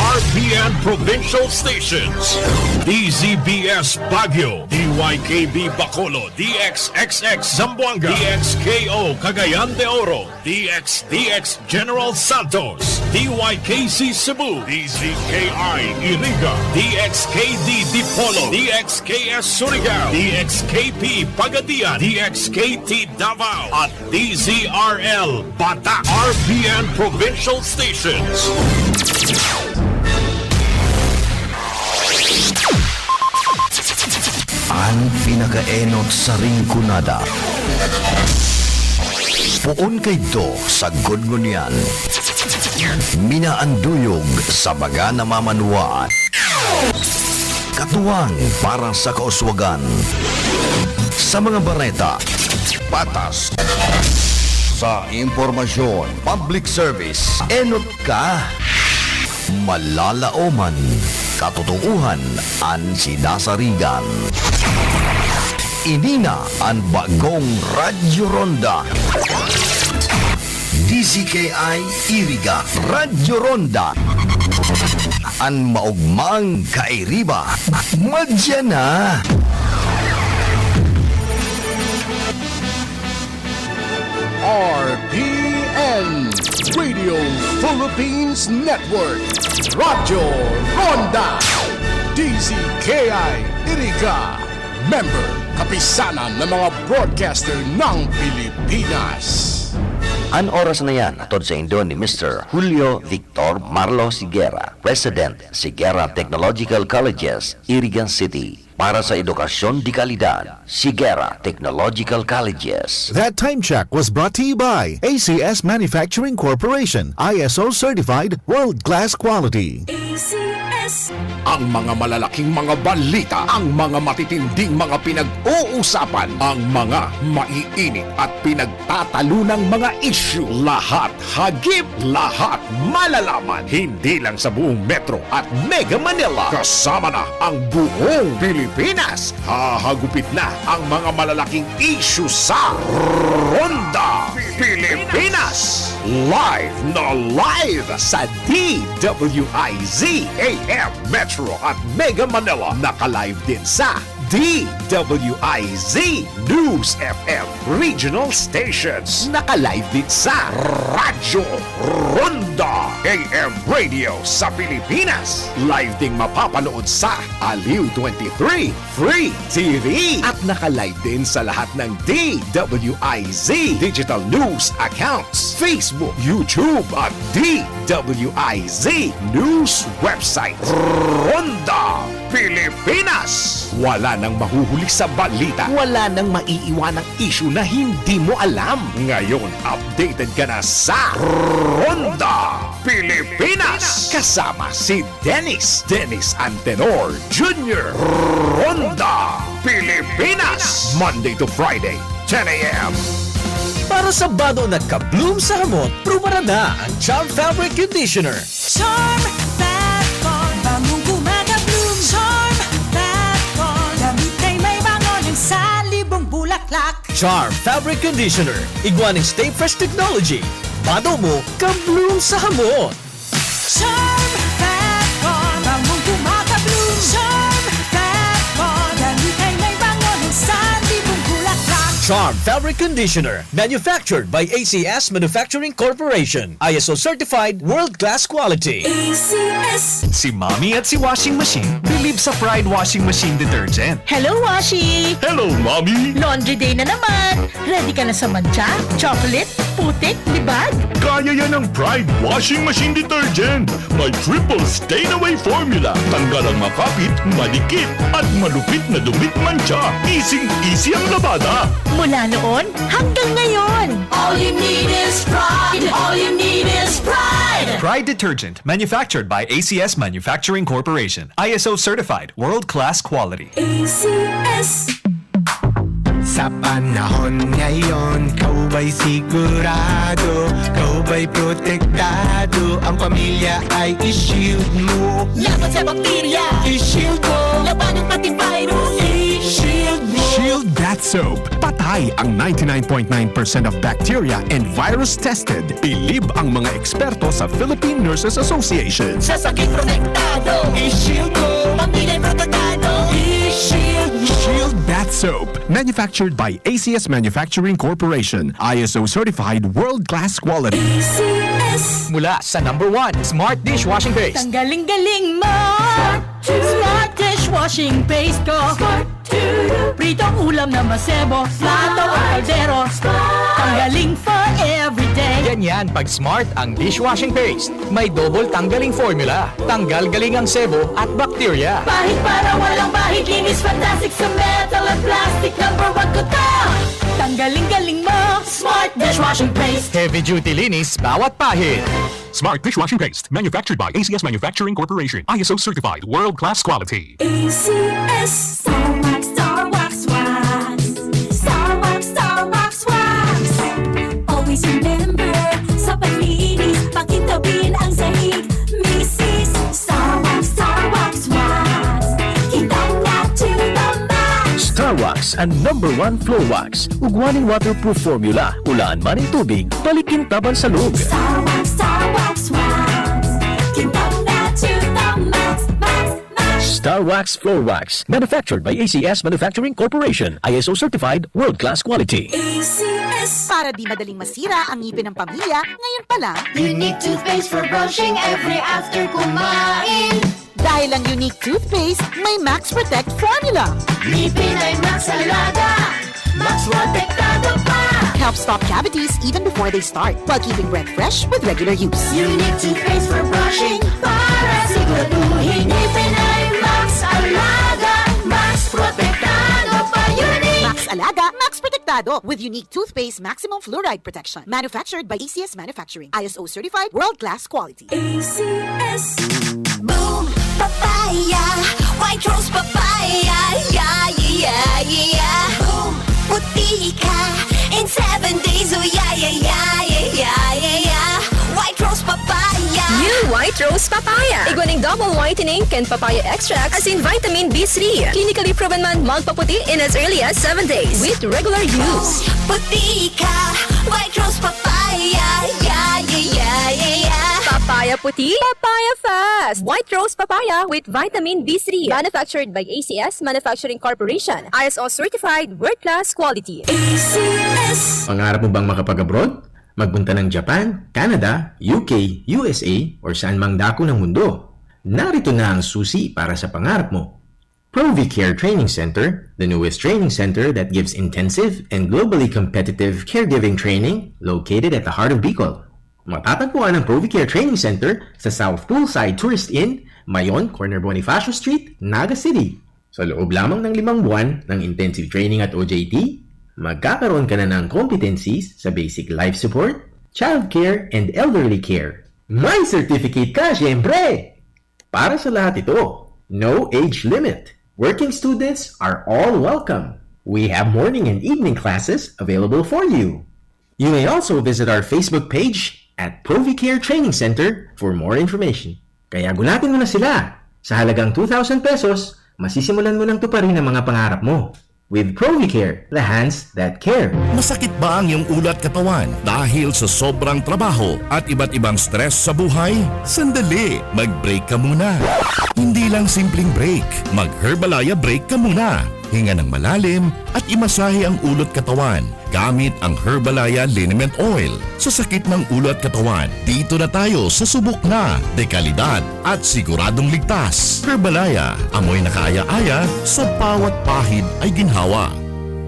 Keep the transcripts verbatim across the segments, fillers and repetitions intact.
R P N Provincial Stations, D Z B S Baguio, D Y K B Bacolod, D X X X Zamboanga, D X K O Cagayan de Oro, D X D X General Santos, D Y K C Cebu, D Z K I Iriga, D X K D Dipolog, D X K S Surigao, D X K P Pagadian, D X K T Davao, at D Z R L Batak, R P N Provincial Stations. An pinakaenot sa Rinconada. Poon kaidto sagkod ngunyan. Minaanduyog sa mga namamanwaan. Katuwang para sa kauswagan. Sa mga bareta, patas. Sa impormasyon, public service, enot ka. Malalaoman, katotoohan an sinasarigan. Ini na an bagong Radyo Ronda. D Z K I Iriga, Radyo Ronda. An maogmang kairiba, madya na. R P N, Radio Philippines Network, Radyo Ronda, D Z K I Iriga, member, Kapisanan ng mga Broadcaster ng Pilipinas. An oras na yan, hatod saindo ni Mister Julio Victor Marlo Sigera, President, Sigera Technological Colleges, Iriga City. Para sa edukasyon de kalidad, Sigera Technological Colleges. That time check was brought to you by A C S Manufacturing Corporation, I S O certified, world-class quality. A C S. Ang mga malalaking mga balita, ang mga matitinding mga pinag-uusapan, ang mga maiinit at pinagtatalunang mga isyu, lahat hagip, lahat malalaman, hindi lang sa buong Metro at Mega Manila, kasama na ang buong Pilipinas. Hahagupit na ang mga malalaking isyu sa Ronda Pilipinas. Live na live sa D W I Z A M Metro at Mega Manila. Naka-live din sa D W I Z News F M Regional Stations. Naka-live din sa Radyo Ronda A M Radio sa Pilipinas. Live ding mapapanood sa Aliw twenty-three Free T V. At naka-live din sa lahat ng D W I Z Digital News accounts, Facebook, YouTube at D W I Z News website. Ronda Pilipinas. Wala nang mahuhuli sa balita. Wala nang maiiwanang isyu na hindi mo alam. Ngayon, updated ka na sa Ronda Pilipinas. Kasama si Dennis, Dennis Antenor Junior. Ronda Pilipinas. Monday to Friday, ten a.m. Para sa bado na ka-bloom sa hamot, pruba na ang Charm Fabric Conditioner. Charm Fat Bond, bangong gumagabloom. Charm Fat Bond, damit ay may bango ng salibong bulaklak. Charm Fabric Conditioner, igwa ning Stay Fresh Technology. Bado mo, ka-bloom sa hamot. Charm Fat Bond, bangong gumagabloom. Charm Fat Bond, damit ay may bango ng salibong bulaklak. Charm Fabric Conditioner, manufactured by A C S Manufacturing Corporation. I S O certified, world-class quality. A C S. Si Mommy at si Washing Machine believe sa Pride Washing Machine Detergent. Hello, Washi! Hello, Mommy! Laundry day na naman! Ready ka na sa mantsa, chocolate, putik, libag? Kaya yan ng Pride Washing Machine Detergent. May triple stain away formula. Tanggal ang makapit, madikit, at malupit na dumit mantsa. Easy-easy ang labada. Mula noon hanggang ngayon. All you need is Pride. All you need is Pride. Pride Detergent, manufactured by A C S Manufacturing Corporation. I S O certified, world-class quality. A C S. Sa panahon ngayon, ikaw ba'y sigurado, ikaw ba'y protektado, ang pamilya ay i-shield mo. Laban sa bakterya, i-shield mo. Labanan pati virus, i-shield mo. Shield That Soap. Patay ang ninety-nine point nine percent of bacteria and virus tested. Bilib ang mga eksperto sa Philippine Nurses Association. Sa sakit protektado, i-shield mo. Pamilya protektado, i-shield mo. Shield Bath Soap. Manufactured by A C S Manufacturing Corporation. I S O certified world-class quality. A C S. Mula sa number one, Smart Dishwashing Paste. Tanggaling-galing mo. Smart dishwashing paste ko. Pritong ulam na masebo, plato o kaldero. Tanggaling for everyday. Ganyan pag Smart ang dishwashing paste. May double tanggaling formula. Tanggal galing ang sebo at bakterya. Pahid para walang bahid, linis fantastic sa metal at plastic. Number one ko to. Tanggaling-galing mo. Smart dishwashing paste. Heavy duty linis bawat pahid. Smart dishwashing paste, manufactured by A C S Manufacturing Corporation, I S O certified, world-class quality. A C S. Star Wax, Star Wax, Wax. Star Wax, Star Wax, Wax. Always remember, sa paglinis, pakintabin ang sahig. Misis, Star Wax, Star Wax, Wax. Kintab na to the max. Star Wax, ang number one floor wax. Ugwa nin waterproof formula, ulaan man nin tubig, palikintaban sa loob. Star Wax, Star Wax, Wax. Kintab na to the max, max, max. Star Wax Floor Wax, manufactured by A C S Manufacturing Corporation, I S O certified, world-class quality. A C S. Para di madaling masira ang ngipin ng pamilya, ngayon pa lang. Unique toothpaste for brushing every after kumain. Dahil ang Unique Toothpaste may Max Protect Formula. Ngipin ay Max Alaga, Max Protektado pa. Helps stop cavities even before they start, while keeping breath fresh with regular use. Unique toothpaste for brushing para siguraduhin ngipin ay Max Alaga, Max Protektado pa. Unique. Max Alaga, Max Protektado with Unique Toothpaste Maximum Fluoride Protection. Manufactured by A C S Manufacturing. I S O certified, world-class quality. A C S. Boom! Papaya! White Rose Papaya! Yeah, yeah, yeah, yeah! Boom! Puti ka in seven days! Oh, yeah, yeah, yeah, yeah, yeah, yeah, yeah! White Rose Papaya! New White Rose Papaya! Igwa ning double whitening kan papaya extract asin vitamin B three. Clinically proven man magpaputi in as early as seven days with regular use. Puti ka! White Rose Papaya! Yeah, yeah, yeah, yeah, yeah! Papaya puti, papaya fast! White Rose Papaya with vitamin B three. Manufactured by A C S Manufacturing Corporation. I S O certified, world-class quality. A C S. Pangarap mo bang makapag-abroad? Magpunta ng Japan, Canada, U K, U S A, or saan mang dako ng mundo? Narito na ang susi para sa pangarap mo. Provicare Training Center, the newest training center that gives intensive and globally competitive caregiving training, located at the heart of Bicol. Matatagpuan ang Provicare Training Center sa South Poolside Tourist Inn, Mayon, corner Bonifacio Street, Naga City. Sa loob lamang ng limang buwan ng intensive training at O J T, magkakaroon ka na ng competencies sa basic life support, childcare, and elderly care. May certificate ka, syempre! Para sa lahat ito, no age limit. Working students are all welcome. We have morning and evening classes available for you. You may also visit our Facebook page at Provicare Training Center for more information. Kaya gulatin mo na sila! Sa halagang two thousand pesos, masisimulan mo nang tuparin ang mga pangarap mo. With Provicare, the hands that care. Masakit ba ang iyong ulo at katawan dahil sa sobrang trabaho at iba't ibang stress sa buhay? Sandali, mag-break ka muna. Hindi lang simpleng break, mag-Herbalaya break ka muna. Hinga ng malalim at imasahe ang ulo at katawan gamit ang Herbalaya Liniment Oil. Sa sakit ng ulo at katawan, dito na tayo sa subok na, dekalidad at siguradong ligtas. Herbalaya, amoy na kaaya-aya, sa bawat pahid ay ginhawa.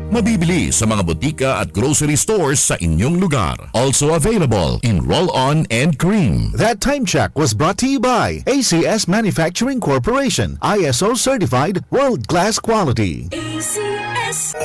Mabibili sa mga botika at grocery stores sa inyong lugar. Also available in roll-on and cream. That time check was brought to you by A C S Manufacturing Corporation, I S O certified, world-class quality. A C S.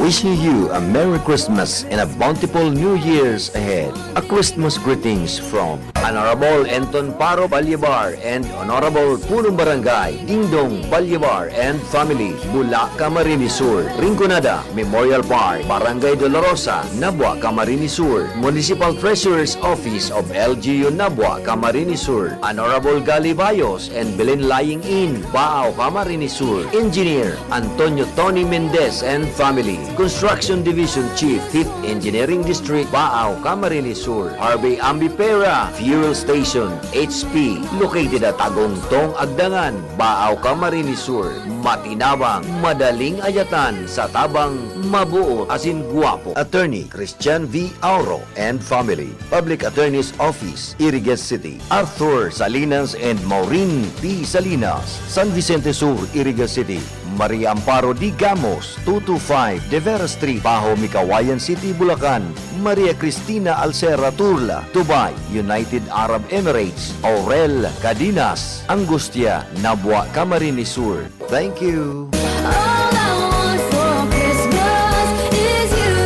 Wishing you a Merry Christmas and a bountiful New Year's ahead. A Christmas greetings from Honorable Enton Paro Balyebar and Honorable Punong Barangay Dingdong Balyebar and family, Bula, Camarines Sur, Rinconada, Memorial Park, Barangay Dolorosa, Nabua, Camarines Sur, Municipal Treasurer's Office of L G U Nabua, Camarines Sur, Honorable Gali Bayos and Belen Lying In, Baao, Camarines Sur, Engineer Antonio Tony Mendez and family, Construction Division Chief, Fifth Engineering District, Baao, Camarines Sur, Harvey Ambipera Fuel Station, H P, located at Tagong Tong Agdangan, Baao, Camarines Sur, matinabang, madaling ayatan sa tabang, mabuot asin gwapo. Attorney Christian V Auro and family, Public Attorney's Office, Iriga City, Arthur Salinas and Maureen P Salinas, San Vicente Sur, Iriga City, Maria Amparo D Gamos, two two five De Vera Street, Bajo, Micawayan City, Bulacan, Maria Cristina Alcera Turla, Dubai, United Arab Emirates, Aurel Cadinas, Angustia, Nabua, Camarines Sur. Thank you. All I want for Christmas is you.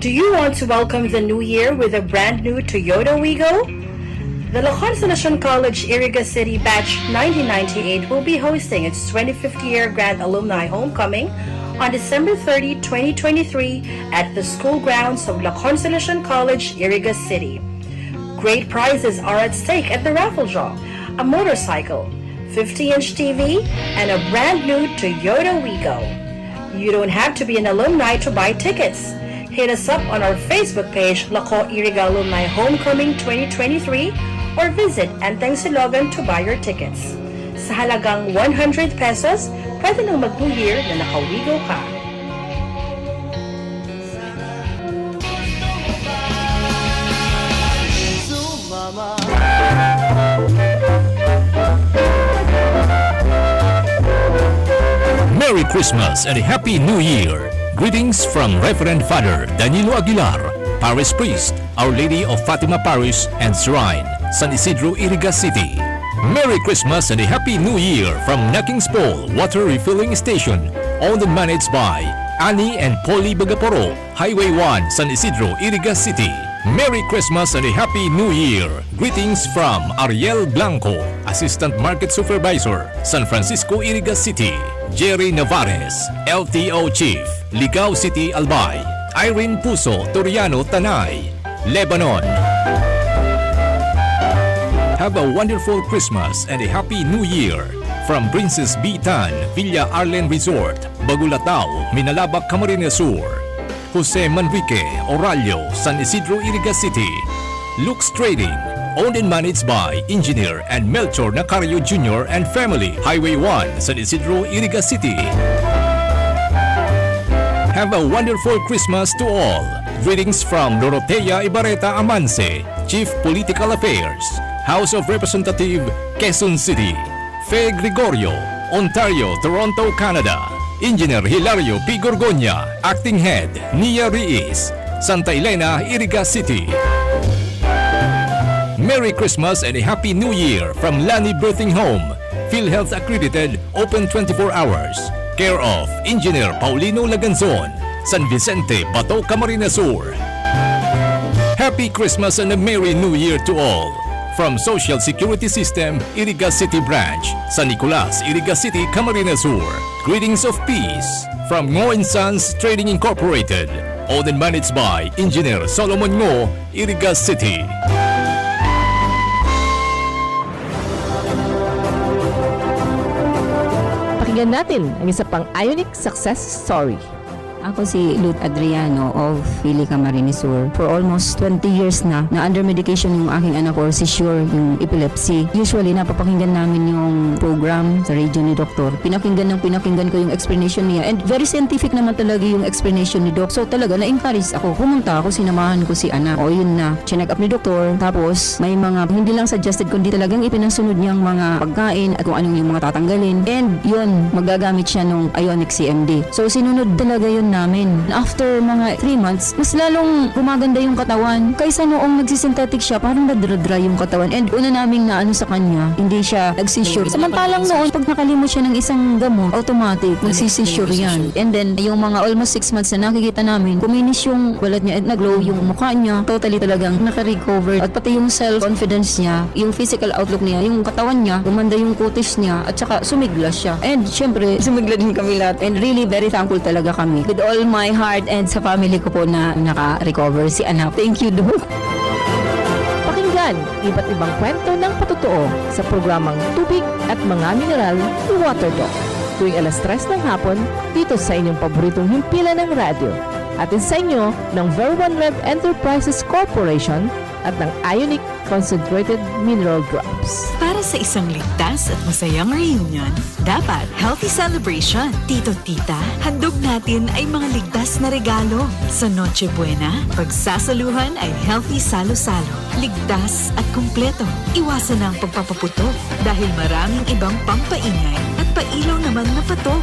Do you want to welcome the new year with a brand new Toyota Wigo? The La Consolacion College, Iriga City Batch nineteen ninety-eight will be hosting its twenty-fifth year Grand Alumni Homecoming on December thirty, twenty twenty-three, at the school grounds of La Consolacion College, Iriga City. Great prizes are at stake at the raffle draw: a motorcycle, fifty-inch T V, and a brand new Toyota Wigo. You don't have to be an alumni to buy tickets. Hit us up on our Facebook page, Laco Iriga Alumni Homecoming twenty twenty-three, or visit Enteng Silogan to buy your tickets. Sa halagang one hundred pesos, pwede nang mag-New Year na naka-Wigo ka. Merry Christmas and a Happy New Year! Greetings from Reverend Father Danilo Aguilar, Parish Priest, Our Lady of Fatima Parish and Shrine, San Isidro, Iriga City. Merry Christmas and a Happy New Year from Naking's Pole Water Refilling Station, owned and managed by Annie and Polly Bagaporo, Highway one, San Isidro, Iriga City. Merry Christmas and a Happy New Year! Greetings from Ariel Blanco, Assistant Market Supervisor, San Francisco, Iriga City, Jerry Navarez, L T O Chief, Ligao City, Albay, Irene Puso, Toriano, Tanay, Lebanon. Have a wonderful Christmas and a Happy New Year from Princess B Tan, Villa Arlen Resort, Bagulataw, Minalabac, Camarines Sur. Jose Manrique Oralio, San Isidro, Iriga City. Lux Trading, owned and managed by Engineer and Melchor Nacario Junior and family, Highway one, San Isidro, Iriga City. Have a wonderful Christmas to all. Greetings from Dorotea Ibarreta Amanse, Chief Political Affairs, House of Representative, Quezon City. Fe Gregorio, Ontario, Toronto, Canada. Engineer Hilario P Gorgonia, Acting Head, Nia Riis, Santa Elena, Iriga City. Merry Christmas and a Happy New Year from Lani Birthing Home, PhilHealth accredited, open twenty-four hours. Care of Engineer Paulino Laganzon, San Vicente, Bato, Camarines Sur. Happy Christmas and a Merry New Year to all! From Social Security System, Iriga City Branch, San Nicolas, Iriga City, Camarines Sur. Greetings of peace from Ngo and Sons Trading Incorporated, owned and managed by Engineer Solomon Ngo, Iriga City. Pakinggan natin ang isa pang Ionic success story. Ako si Ruth Adriano of Pili, Camarines Sur. For almost twenty years na, na under medication yung aking anak or seizure, yung epilepsy. Usually, napapakinggan namin yung program sa radio ni Doktor. Pinakinggan ng pinakinggan ko yung explanation niya. And very scientific naman talaga yung explanation ni Doc. So talaga, na-encourage ako. Pumunta ako, sinamahan ko si anak. O yun na, chinek up ni Doktor. Tapos, may mga hindi lang suggested, kundi talagang ipinasunod niyang mga pagkain at kung anong yung mga tatanggalin. And yun, magagamit siya nung Ionic C M D. So sinunod talaga yun namin. After mga three months, mas lalong gumaganda yung katawan. Kaysa noong nagsisynthetic siya, parang nadra-dry yung katawan. And una naming naano sa kanya, hindi siya nagsisure. Samantalang noon, pag nakalimot siya ng isang gamot, automatic, magsisisure yan. And then, yung mga almost six months na nakikita namin, kuminis yung balat niya at nag-glow yung mukha niya. Totally talagang nakarecover. At pati yung self-confidence niya, yung physical outlook niya, yung katawan niya, gumanda yung kutis niya, at saka sumigla siya. And syempre, sumigla din kami lahat. And really, very thankful talaga kami. With all my heart and sa family ko po na naka-recover si anak. Thank you, Doc. Pakinggan iba't ibang kwento ng patotoo sa programang Tubig at Mga Mineral ni Water Doc. Tuwing alas tres ng hapon, dito sa inyong paboritong himpilan ng radyo. Hatid sa inyo ng Ver One Rev Enterprises Corporation at ng Ionic Concentrated Mineral Drops. Para sa isang ligtas at masayang reunion, dapat healthy celebration. Tito, tita, handog natin ay mga ligtas na regalo. Sa Noche Buena, pagsasaluhan ay healthy salo-salo. Ligtas at kumpleto. Iwasan na ang pagpapaputok dahil maraming ibang pampaingay at pailaw naman na patok.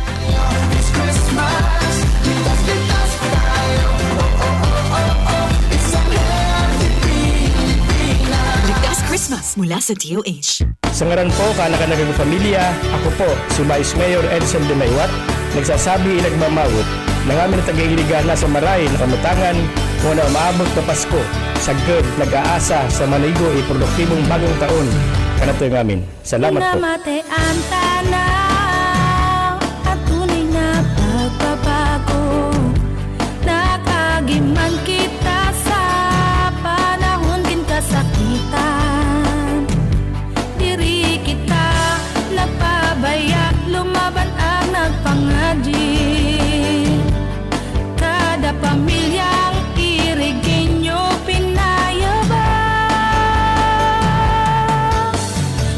This Christmas, ligtas, ligtas tayo. Oh, oh, oh, oh, oh. Isang healthy Pilipinas. Ligtas Christmas mula sa D O H. Sa ngaran po kan Kanagan na Pamilya, ako po si Vice Mayor Edsel de Maywat, nagsasabi, nagmamawot na ngamin na taga-Iligan na sa maray na kamutangan, muna umaabot na Pasko, sagkod, nag-aasa sa manigo e produktibong bagong taon. Kanatoy ngamin. Salamat po. Pinamate an tanaw, an tunay na pagbabago. Nakagiman kita sa panahon nin kasakitan. Diri kita nagpabaya, lumaban at nagpangadi. Kada pamilyang Irigenyo pinayabang,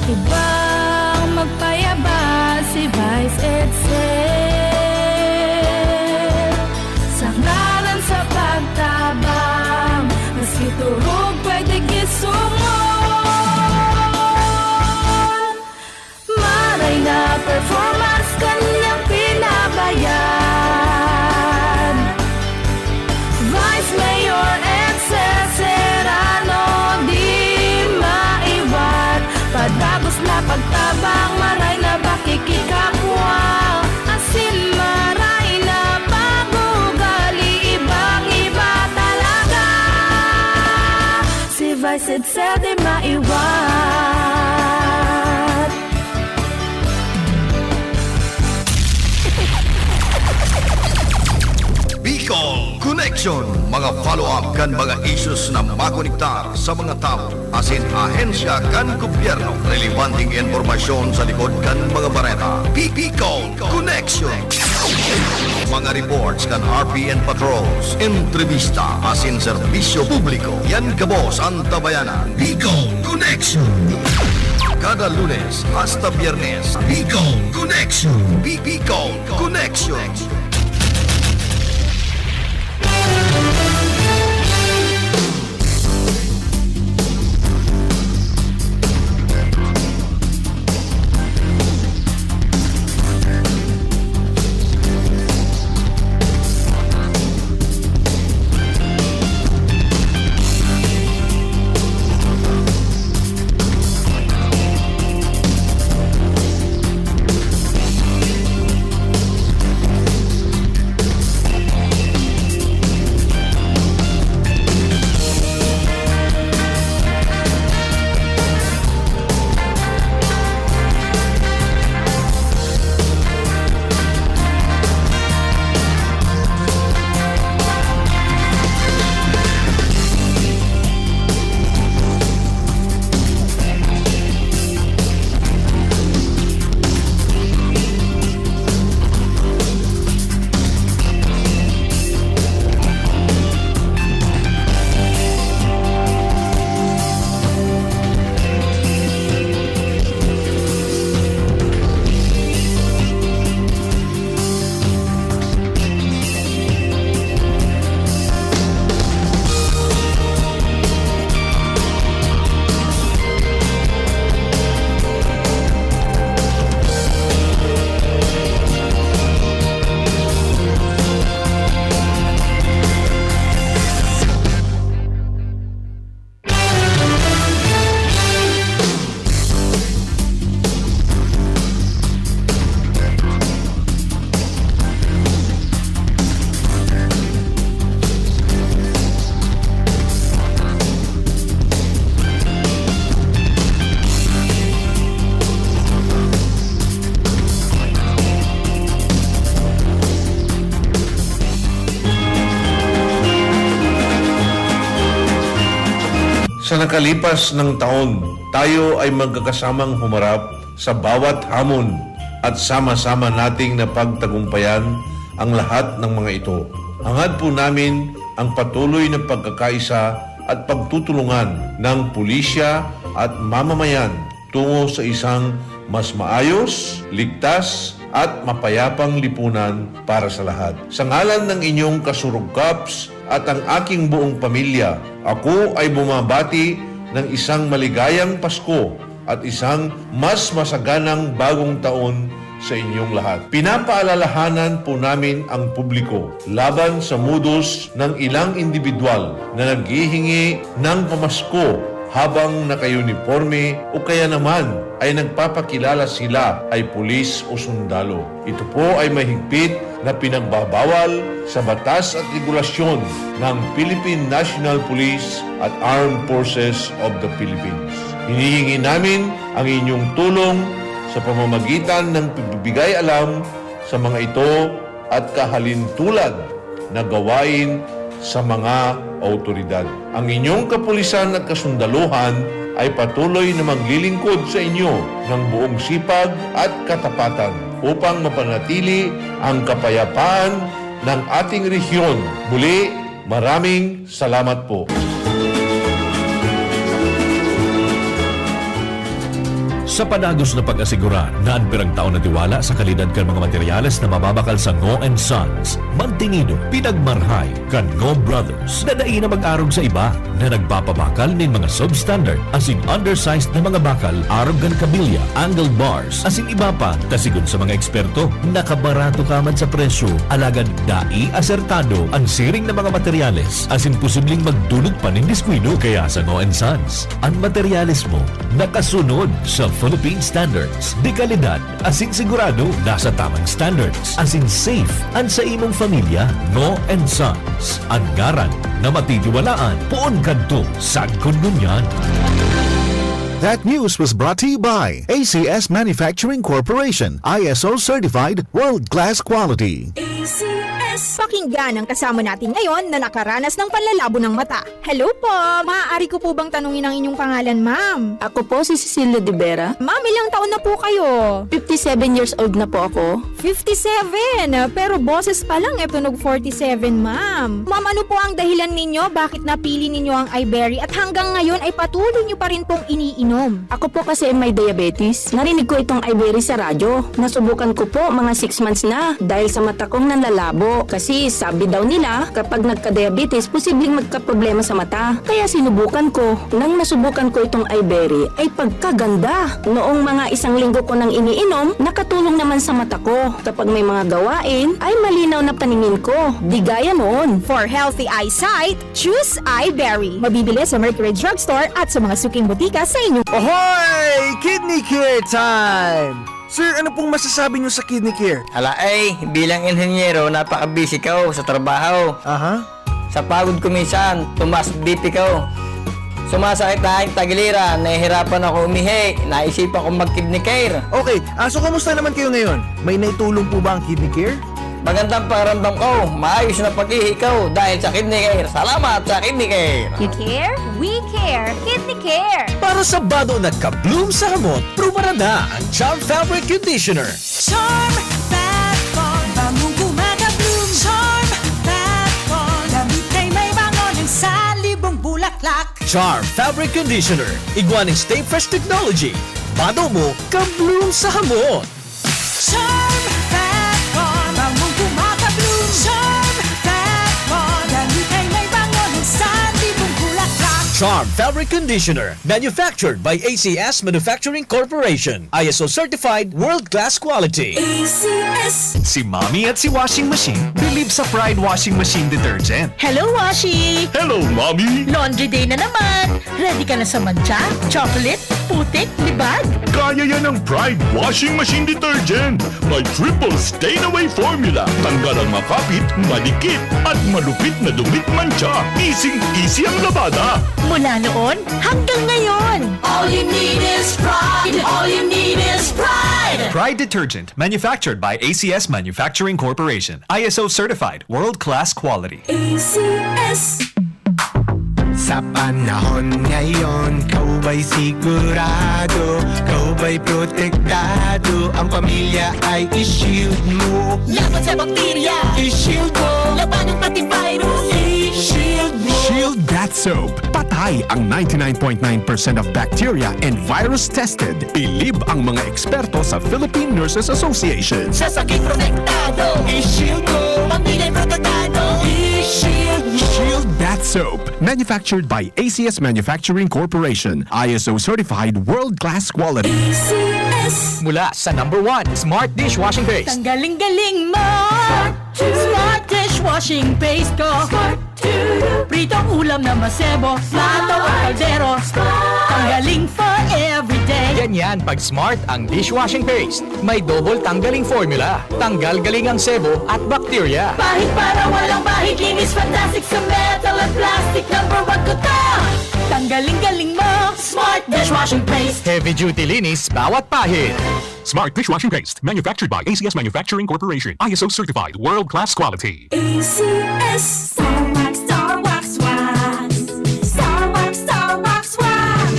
ibang magpayabang si Vice Edsel. Sa ngaran sa pagtabang, maski turog pwede gisungon. Maray na performance kanyang pinabayad. Vice Mayor Edsel Serrano, di maiwat. Padagos na pagtabang, maray na pakikikapwa. Asin maray na pag-uugali, ibang-iba talaga. Si Vice Edsel di maiwat. Bicol Connection, mga follow-up kan mga issues na makonektar sa mga tawo asin ahensya kan gobyerno. Relebanteng impormasyon sa likod kan mga bareta. Bi-, Bicol Connection. Mga reports kan R P N patrols, entrevista asin serbisyo publiko. Yan gabos an tabayanan. Bicol Connection. Kada Lunes hasta Biyernes, Bicol Connection. Bi-, Bicol Connection. Sa nakalipas nang taon, tayo ay magkakasamang humarap sa bawat hamon at sama-sama nating napagtagumpayan ang lahat ng mga ito. Hangad po namin ang patuloy na pagkakaisa at pagtutulungan ng pulisya at mamamayan tungo sa isang mas maayos, ligtas, at mapayapang lipunan para sa lahat. Sa ngalan ng inyong kasurog, Kaps, at ang aking buong pamilya, ako ay bumabati ng isang maligayang Pasko at isang mas masaganang bagong taon sa inyong lahat. Pinapaalalahanan po namin ang publiko laban sa modus ng ilang indibidwal na naghihingi ng pamasko habang naka-uniporme o kaya naman ay nagpapakilala sila ay pulis o sundalo. Ito po ay mahigpit na pinagbabawal sa batas at regulasyon ng Philippine National Police at Armed Forces of the Philippines. Hinihingi namin ang inyong tulong sa pamamagitan ng pagbibigay alam sa mga ito at kahalintulad na gawain sa mga awtoridad. Ang inyong kapulisan at kasundaluhan ay patuloy na maglilingkod sa inyo ng buong sipag at katapatan upang mapanatili ang kapayapaan ng ating rehiyon. Muli, maraming salamat po. Sa padagos na pag-asigurar na an pirang taon na tiwala sa kalidad kan mga materyales na mababakal sa Ngo and Sons, mantinido, pinagmarhay kan Ngo Brothers na dai na mag-arog sa iba na nagpapabakal nin mga substandard asin undersized na mga bakal arog kan kabilya, angle bars, asin iba pa, ta sigon sa mga eksperto, nakabarato ka man sa presyo, alagad dai asertado an siring na mga materyales asin posibleng magdulot pa nin diskuido. Kaya sa Ngo and Sons, an materyales mo nakasunod sa Philippine Standards de Calidad asin sigurado nasa tamang standards asin safe an sa imong familya. Ngo and Sons, an ngaran na matitiwalaan poon kadto sagkod ngunyan. That news was brought to you by A C S Manufacturing Corporation, I S O certified, world-class quality. A C S. Pakinggan ang kasama natin ngayon na nakaranas ng panlalabo ng mata. Hello po! Maaari ko po bang tanungin ang inyong pangalan, ma'am? Ako po si Cecilia de Vera. Ma'am, ilang taon na po kayo? Fifty-seven years old na po ako. Fifty-seven? Pero boses pa lang, e tunog forty-seven, ma'am. Ma'am, ano po ang dahilan ninyo bakit napili ninyo ang Iberry at hanggang ngayon ay patuloy nyo pa rin pong iniinom? Ako po kasi may diabetes. Narinig ko itong Iberry sa radyo. Nasubukan ko po mga six months na dahil sa mata kong nanlalabo. Kasi sabi daw nila, kapag nagka-diabetes, posibleng magkaproblema sa mata. Kaya sinubukan ko. Nang nasubukan ko itong Iberry, ay pagkaganda! Noong mga isang linggo ko nang iniinom, nakatulong naman sa mata ko. Kapag may mga gawain, ay malinaw na paningin ko. Di gaya noon. For healthy eyesight, choose Iberry. Mabibili sa Mercury Drugstore at sa mga suking botika sa inyong Ohoy! Kidney Care Time! Sir, ano pong masasabi niyo sa Kidney Care? Ala ay, bilang inhenyero, napaka-busy ko sa trabaho. Aha. Sa pagod ko minsan, tumaas B P ko. Sumasakit na aking tagiliran, nahihirapan ako umihi, naisipan kong mag-Kidney Care. Okay, ah, so kamusta naman kayo ngayon? May naitulong po ba ang Kidney Care? Magandang pakiramdam ko, maayos na pag-ihi ko dahil sa Kidney Care. Salamat sa Kidney Care! You care? We care! Kidney Care! Para sa bado na ka-bloom sa hamot, prubaran na ang Charm Fabric Conditioner. Charm Fat Con, bangong gumagabloom. Charm Fat Con, damit ay may bango ng salibong bulaklak. Charm Fabric Conditioner, igwa nin Stay Fresh Technology. Bado mo, ka-bloom sa hamot. Charm Fat Con, bangong gumagabloom. Charm Fat Con, damit ay may bango ng salibong bulaklak. Charm Fabric Conditioner, manufactured by A C S Manufacturing Corporation. I S O certified, world-class quality. A C S. Si Mommy at si Washing Machine believe sa Pride Washing Machine Detergent. Hello, Washi! Hello, Mommy! Laundry day na naman! Ready ka na sa mantsa, chocolate, putik, libag? Kaya yan ng Pride Washing Machine Detergent. May triple stain away formula. Tanggal ang makapit, madikit, at malupit na dumit mantsa. Easy-easy ang labada. Mula noon hanggang ngayon. All you need is pride. All you need is pride. Pride Detergent, manufactured by A C S Manufacturing Corporation. I S O certified, world-class quality. A C S. Sa panahon ngayon, ikaw ba'y sigurado? Ikaw ba'y protektado? Ang pamilya ay i-shield mo. Laban sa bakterya, i-shield mo. Labanan pati virus, i-shield mo. Shield Bath Soap. Patay ang ninety-nine point nine percent of bacteria and virus tested. Bilib ang mga eksperto sa Philippine Nurses Association. Sa sakit protektado, i-shield mo. Pamilya protektado, i-shield mo. Shield Bath Soap. Manufactured by A C S Manufacturing Corporation. I S O certified world-class quality. A C S. Mula sa number one, Smart Dishwashing Paste. Tanggaling-galing mo! Smart Dishwashing Paste ko. Pritong ulam na masebo, plato o kaldero. Tanggaling for everyday. Ganyan pag Smart ang dishwashing paste. May double tanggaling formula. Tanggal galing ang sebo at bakterya. Pahid para walang bahid, linis fantastic sa metal at plastic. Number one ko to! Tanggaling-galing mo, Smart Dishwashing Paste. Heavy duty linis bawat pahid. Smart Dishwashing Paste, manufactured by A C S Manufacturing Corporation. I S O certified, world-class quality. A C S. Star Wax, Star Wax Wax. Star Wax, Star Wax Wax.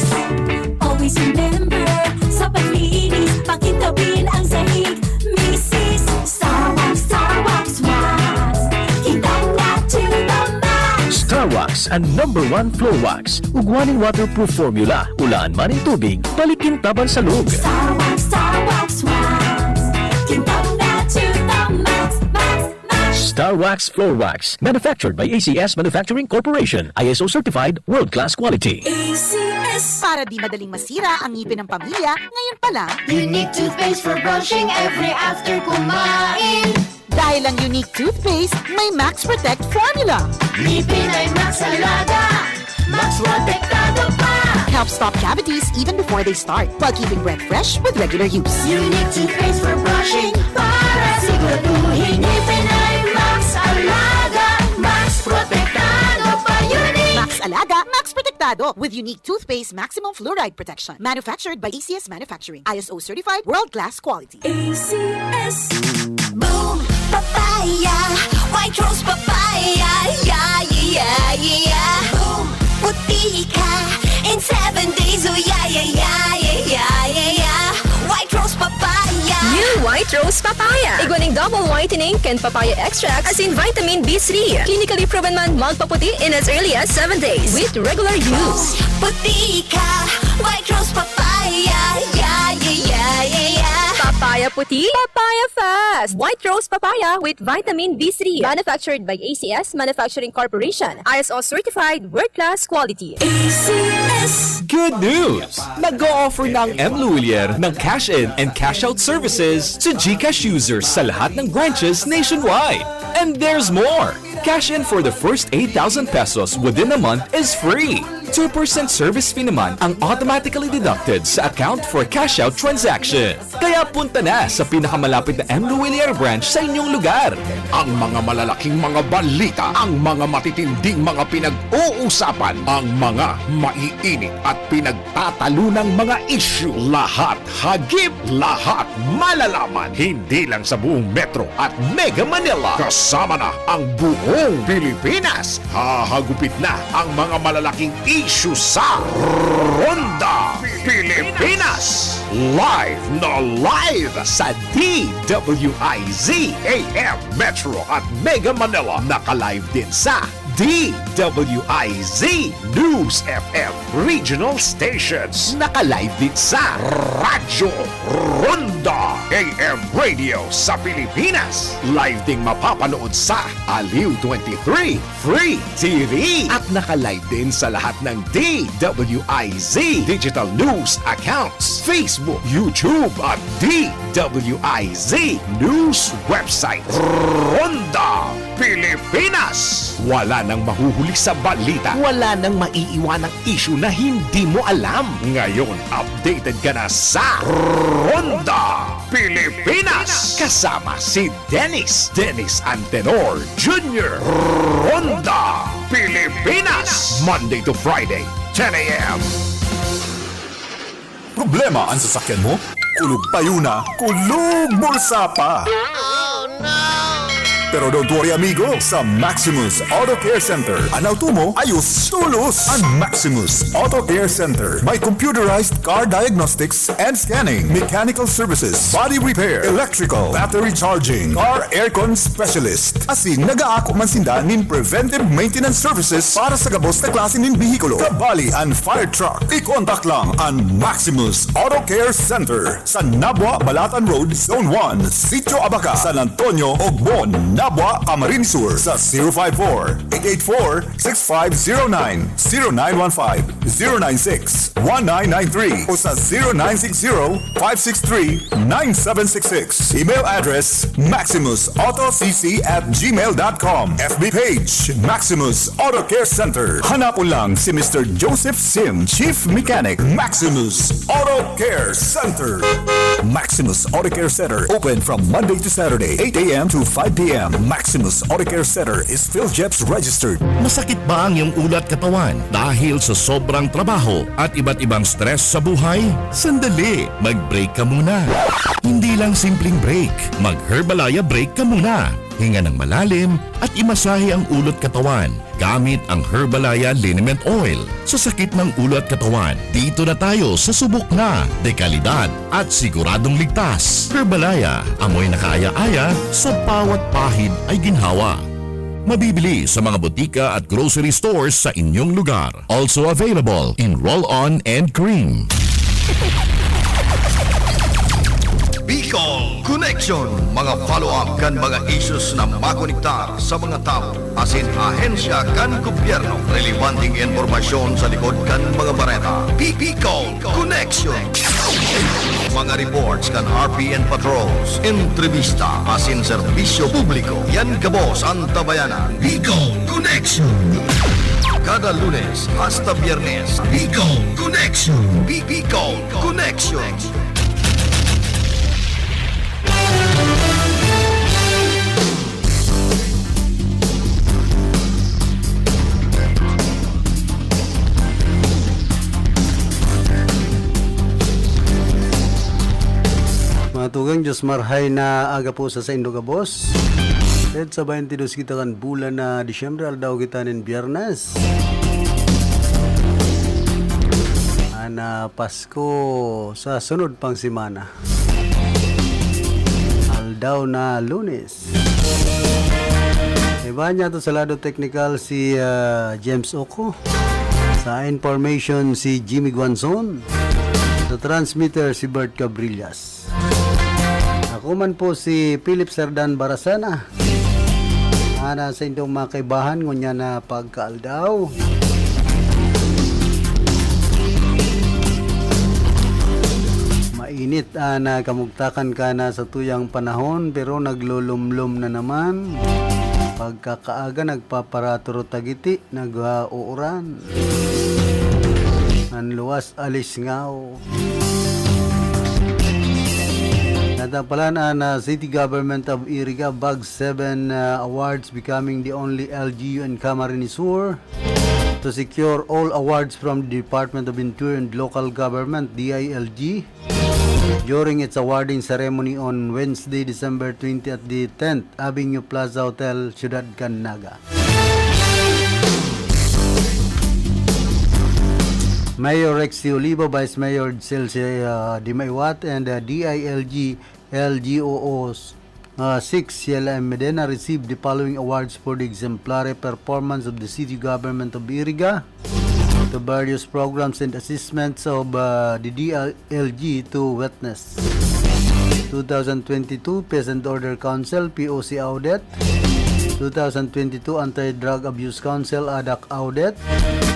Always remember, sa paglinis, pakintabin ang sahig. Misis, Star Wax, Star Wax Wax. Kintab na to the max. Star Wax, ang number one floor wax. Ugwa nin waterproof formula, ulaan man nin tubig, balik kintab an salog. Star Wax, Star Wax Wax. Kintab na to the max, max, max. Star Wax Floor Wax, manufactured by A C S Manufacturing Corporation, I S O certified, world-class quality. A C S. Para di madaling masira ang ngipin ng pamilya, ngayon pa lang. Unique toothpaste for brushing every after kumain. Dahil ang Unique Toothpaste may Max Protect Formula. Ngipin ay Max Alaga, Max Protektado pa. Helps stop cavities even before they start, while keeping breath fresh with regular use. Unique Toothpaste for brushing, para siguraduhin ngipin ay Max Alaga, Max Protektado pa. Unique! Max Alaga, Max Protektado, with Unique Toothpaste Maximum Fluoride Protection. Manufactured by A C S Manufacturing. I S O certified, world-class quality. A C S. Boom! Papaya! White Rose Papaya! Yeah, yeah, yeah, yeah! Boom! Puti ka in seven days! Oh, yeah, yeah, yeah, yeah, yeah, yeah, yeah! White Rose Papaya! New White Rose Papaya. Igwa ning double whitening kan papaya extract asin vitamin B three. Clinically proven man magpaputi in as early as seven days with regular use. Puti ka! White Rose Papaya! Yeah, yeah, yeah, yeah, yeah! Papaya puti, papaya fast! White Rose Papaya with vitamin B three. Manufactured by A C S Manufacturing Corporation. I S O certified, world-class quality. A C S. Good news! Nag-o-offer na ang M Lhuillier ng cash-in and cash-out services to GCash users sa lahat ng branches nationwide. And there's more! Cash in for the first eight thousand pesos within a month is free. Two percent service fee naman ang automatically deducted sa account for cash-out transaction. Kaya punta na sa pinakamalapit na M Lhuillier branch sa inyong lugar. Ang mga malalaking mga balita, ang mga matitinding mga pinag-uusapan, ang mga maiinit at pinagtatalunang mga isyu, lahat hagip, lahat malalaman, hindi lang sa buong Metro at Mega Manila, kasama na ang buong Pilipinas. Hahagupit na ang mga malalaking isyu sa Ronda Pilipinas. Live na live sa D W I Z A M Metro at Mega Manila. Naka-live din sa D W I Z News F M Regional Stations. Naka-live din sa Radyo Ronda A M Radio sa Pilipinas. Live ding mapapanood sa Aliw twenty-three Free T V. At naka-live din sa lahat ng D W I Z Digital News Accounts, Facebook, YouTube at D W I Z News Website. Ronda Pilipinas. Wala nang mahuhuli sa balita. Wala nang maiiwanang isyu na hindi mo alam. Ngayon, updated ka na sa Ronda Pilipinas. Kasama si Dennis, Dennis Antenor Junior. Ronda Pilipinas. Monday to Friday, ten A M. Problema an sasakyan mo? Kulog payo na, kulog bulsa pa! Pero don't worry, amigo. Sa Maximus Auto Care Center, an auto mo, ayos tolos. An Maximus Auto Care Center may computerized car diagnostics and scanning, mechanical services, body repair, electrical, battery charging, car aircon specialist. Asin nag-aako man sinda nin preventive maintenance services para sa gabos na klase nin behikulo, kabali an fire truck. I-contact lang an Maximus Auto Care Center sa Nabua, Balatan Road, Zone one, Sitio Abaca, San Antonio, Ogbon, Nabua, Camarines Sur, sa zero five four, eight eight four, six five zero nine, zero nine one five, zero nine six, one nine nine three o sa zero nine six zero, five six three, nine seven six six. Email address, maximus auto c c at gmail dot com. F B page, Maximus Auto Care Center. Hanapon lang si Mister Joseph Sim, Chief Mechanic, Maximus Auto Care Center. Maximus Auto Care Center, open from Monday to Saturday, eight a m to five p m. Maximus Auto Care Center is PhilGEPS registered. Masakit ba ang iyong ulo at katawan dahil sa sobrang trabaho at iba't ibang stress sa buhay? Sandali! Mag-break ka muna. Hindi lang simpleng break. Mag-Herbalaya break ka muna. Hinga ng malalim at imasahe ang ulo at katawan gamit ang Herbalaya Liniment Oil. Sa sakit ng ulo at katawan, dito na tayo sa subok na, dekalidad at siguradong ligtas. Herbalaya, amoy na kaaya-aya, sa bawat pahid ay ginhawa. Mabibili sa mga botika at grocery stores sa inyong lugar. Also available in roll-on and cream. Bicol Connection, mga follow-up kan mga issues na makonektar sa mga tawo asin ahensya kan gobyerno. Relebanteng impormasyon sa likod kan mga bareta. Bicol Connection. Mga reports kan R P N patrols, entrevista asin serbisyo publiko. Yan gabos an tabayanan. Bicol Connection. Kada Lunes hasta Biyernes, Bicol Connection. Bi-, Bicol Connection. Mga tugang, Diyos marhay na aga po sa saindo gabos. Ted, sa twenty-two kita kan bulan na Disyembre, aldaw kita nin Biyernes. Ana Pasko sa sunod pang semana. Aldaw na Lunes. Iba niya to sa lado teknikal si, ah, James Oco. Sa information si Jimmy Guanzon. Sa transmitter si Bert Cabrillas. Ako man po si Philip Serdan Baracena. Ana sa indong mga kaibahan, ngunyan na pagkaaldaw. Mainit an, ah, kamugtakan kan satuyang panahon, pero naglulumlom na naman. Pagkakaaga, nagpaparaturotagiti, nag-uuran. An luwas, alisngaw. Natapalan an, ah, City Government of Iriga Bag seven, ah, awards, becoming the only L G U in Camarines Sur to secure all awards from the Department of Interior and Local Government, D I L G, during its awarding ceremony on Wednesday, December twenty at the tenth Avenue Plaza Hotel, Ciudad kan Naga. Mayor Rexy Olivo, Vice Mayor Celce, uh, Dimaiwat, and, uh, D I L G L G O Os, uh, six, Ciela M. Medina received the following awards for the exemplary performance of the city government of Iriga to various programs and assessments of, uh, the D I L G to witness. Two thousand twenty-two Peace and Order Council, P O C Audit. Two thousand twenty-two Anti-Drug Abuse Council, ADAC Audit.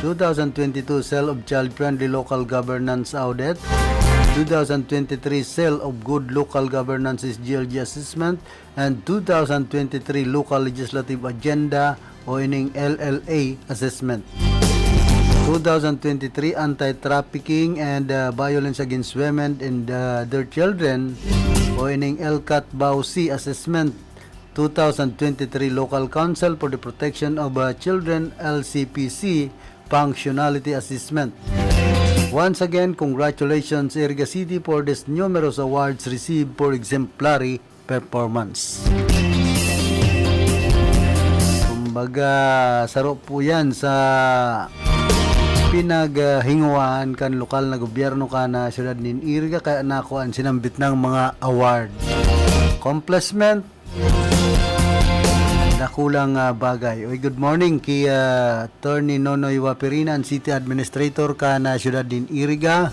Two thousand twenty-two Cell of Child Friendly Local Governance Audit. Two thousand twenty-three Cell of Good Local Governance, S G L G Assessment. And two thousand twenty-three Local Legislative Agenda o ining L L A Assessment. Two thousand twenty-three Anti-Trafficking and, uh, Violence Against Women and, uh, Their Children o ining L CAT-BAWC Assessment. Two thousand twenty-three Local Council for the Protection of, uh, Children, L C P C, Functionality Assessment. Once again, congratulations, Iriga City, for these numerous awards received for exemplary performance. Pag, ah, saro po yan sa pinaghinguan kan lokal na gobyerno kan, ah, siyudad nin Iriga, kaya nako an sinambit ng mga award. Accomplishment, dakulang, ah, bagay. Uy, good morning ki, ah, Attorney Nonoy Wapirinan, City Administrator kan, ah, siyudad nin Iriga,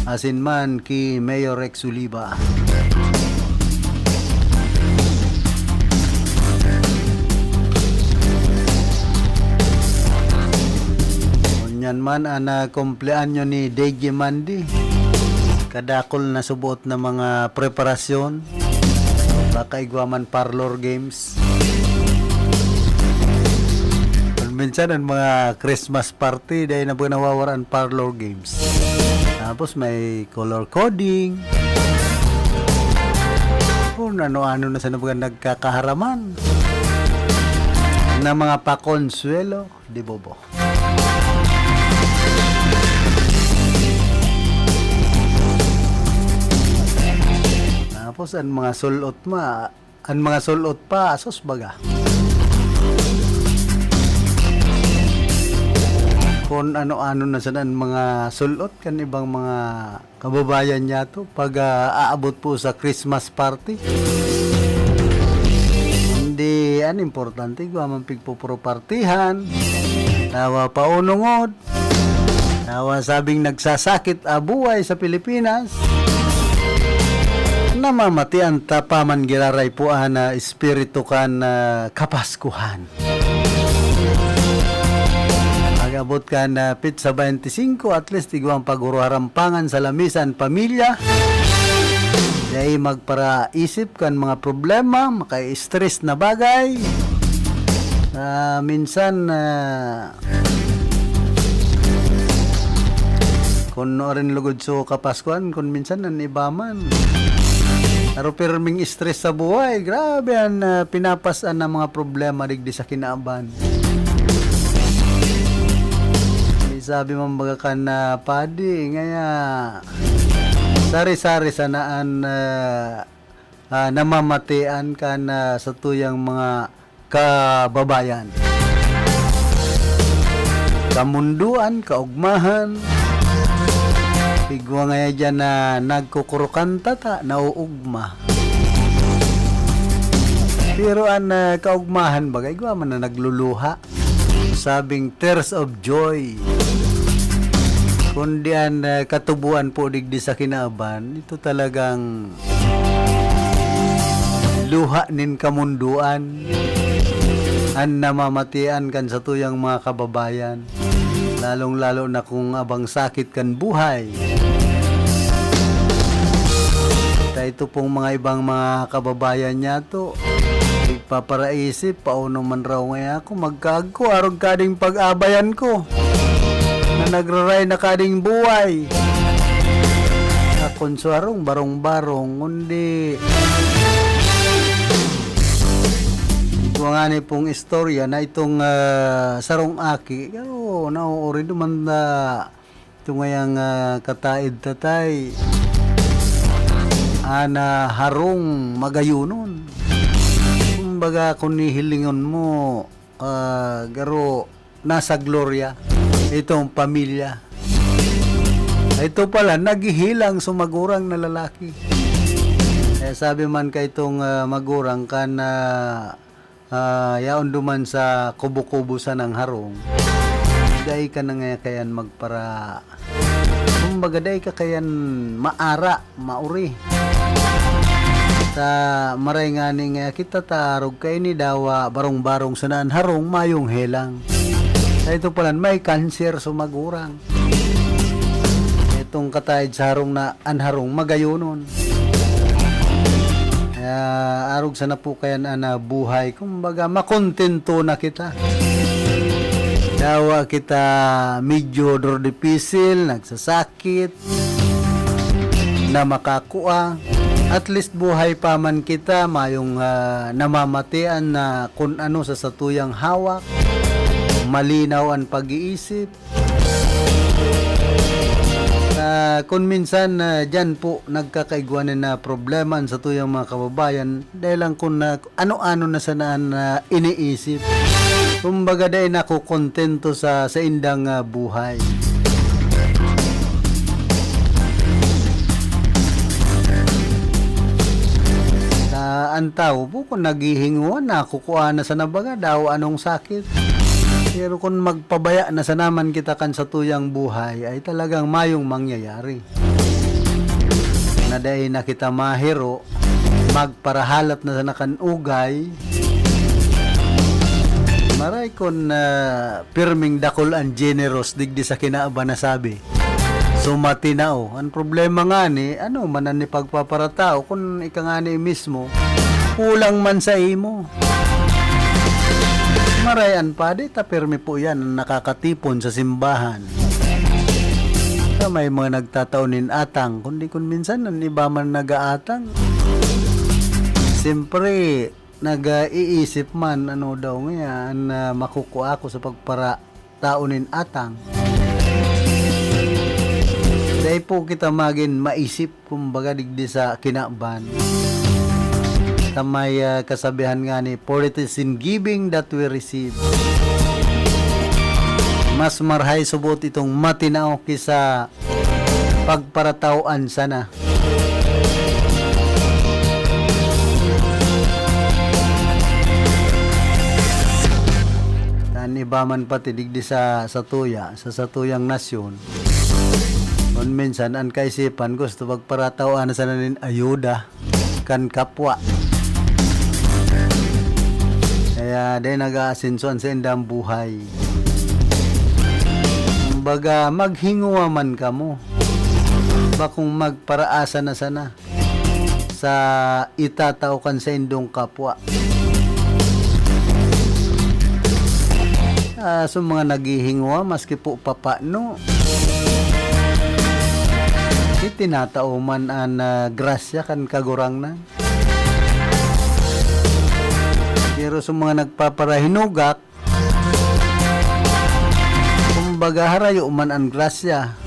asin man ki Mayor Rex Oliva. Ngunyan man an, ah, kumpleanyo ni D J Mandy. Kadakul na subuot na mga preparasyon. Baka igwa man parlor games. Kung minsan, ang mga Christmas party, dahil na ba nawawara ang parlor games? Tapos may color coding. Kung ano-ano na sa mga nagkakaharaman na mga pakonsuelo, di bobo. Tapos ang mga sulot ma, ang mga sulot pa, asos baga. Kung ano-ano na sana ang mga sulot kan ibang mga kababayan niyato pag, ah, aabot po sa Christmas party. Hindi, an importante, igwa man pigpopropartihan, tawa paunongod, tawa sabing nagsasakit a buhay sa Pilipinas, namamati an tapaman giraray po an, ah, espiritu kan, ah, Kapaskuhan. Pag-abot kan, ah, petsa twenty-cinco, at least igwang paghuruharampangan sa lamisa an pamilya. Dai magparaisip kan mga problema, maka-stress na bagay. Ah, minsan, ah, kun nuarin lugod so Kapaskuhan, kun minsan an iba man. Pero pirming stress sa buhay, grabe an, ah, pinapas-an na mga problema digdi sa kinaban. May sabi man baga kan, ah, padi, ngaya sari-sari sana an, ah, ah, namamatian kan, ah, satuyang mga kababayan. Kamundoan, kaugmahan. Igwa ngaya diyan na nagkukurukanta ta, nauugma. Pero an, ah, kaugmahan baga, igwa man na nagluluha. Sabing tears of joy. Kundi an, ah, katuboan po digdi sa kinaban, ito talagang luha nin kamundoan, an namamatian kan satuyang mga kababayan, lalong-lalo na kung abang sakit kan buhay. Ta ito pong mga ibang mga kababayan niyato, igpaparaisip, paano man raw ngaya ako magkaagko, arog kading pag-abayan ko, na nagraray na kading buhay. Akon sa harong, barong-barong, kundi igwa ngani pong istorya na itong, ah, sarong aki, pero nauuri naman na itong ngayang, ah, kataed tatay, ana harong magayonon. Kumbaga, kung hihilingon mo, ah, garo nasa gloria itong pamilya. Ito pala, naghihilang sa magurang na lalaki. Kaya sabi man ka itong, ah, magurang kan, ah, ah, yaon duman sa kubo-kubo sanang harong, dai ka na nga kayan magpara-, kumbaga, dai ka kayan maara, mauri. Ta maray ngani nga kita ta arog kaini dawa barong-barong sana an harong, mayong helang. Ta ito palan, may kanser so magurang. Itong kataed sa harong na an harong magayonon. Kaya arog sana po kayan an, ah, buhay. Kumbaga, makontento na kita. Dawa kita medyo duro dipisil, nagsasakit, na makakua. At least buhay pa man kita, mayong, ah, namamatian na kun ano sa satuyang hawak, malinaw an pag-iisip. Ah, kun minsan, ah, diyan po nagkakaigwa na problema an satuyang mga kababayan dahil lang kun, ah, ano-ano na sana an, ah, iniisip. Kumbaga, dai nakokontento sa saindang, ah, buhay. Sa an tawo po, kung naghihingowa na, kukua na sana baga, daw anong sakit. Pero kung magpabaya na sana man kita kan satuyang buhay, ay talagang mayong mangyayari. Na dai na kita mahiro, magparahalat na sana kan ugay. Maray kun, ah, pirming dakul an generous digdi sa kinaban na sabi, "Sumatinao." An problema ngani, ano man an ipagpaparatao kun ika ngani mismo, kulang man sa imo. Maray an padi ta pirmi po yan an nakakatipon sa simbahan. Sa may mga nagtatao nin atang, kundi kun minsan an iba man nag-aatang. Siyempre, nag-iisip man, ano daw ngayan, ah, makukua ko sa pagparatao nin atang. Dai po kita magin maisip, kumbaga, digdi sa kinaban. Sa may, ah, kasabihan ngani, "For it is in giving that we receive." Mas marahay subot itong matinao kisa pagparataw-an sana. An iba man pati digdi sa, sa tuya, sa satuyang nasyon, kun minsan an kaisipan gusto pagparataw-an sana nin ayuda kan kapwa. Kaya dai nag-aasenso an saindang buhay. Kumbaga, maghingowa man kamo. Bakong magparaasa na sana sa itatao kan saindong kapwa. Ah, sa mga naghihingowa, maski po papano, itinatao man an, ah, grasya kan Kagurangnan. Pero sa mga nagpaparahinugak, kumbaga, harayo man an grasya.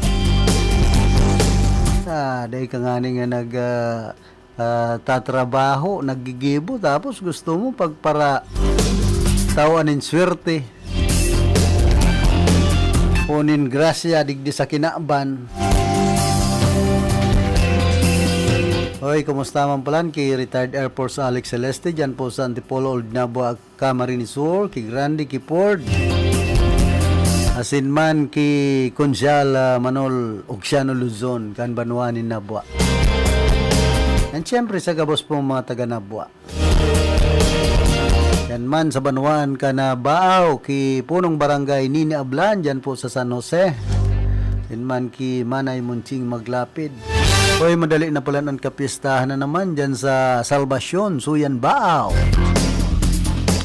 Ah, dai ka ngani nga nag, ah, ah, tatrabaho, naggigibo, tapos gusto mo pagpara-, tao aning swerte o nin grasya digdi sa kinaban. Hoy, kumusta man palan ki Retired Air Force Alex Celeste, dyan po sa Antipolo, Old Nabua, Camarines Sur, ki Grande, ki Ford, asin man ki Konsehal, ah, Manol Oxiano Luzon, kan banwaan nin Nabua. And syempre, sa gabos pong mga taga Nabua. Yan man sa banwaan kan Baao, ki Punong Barangay Nini Ablan, dyan po sa San Jose. Yan man ki Manay Munching Maglapid. Hoy, madali na palan an kapistahan na naman dyan sa Salvacion, Suyan, Baao.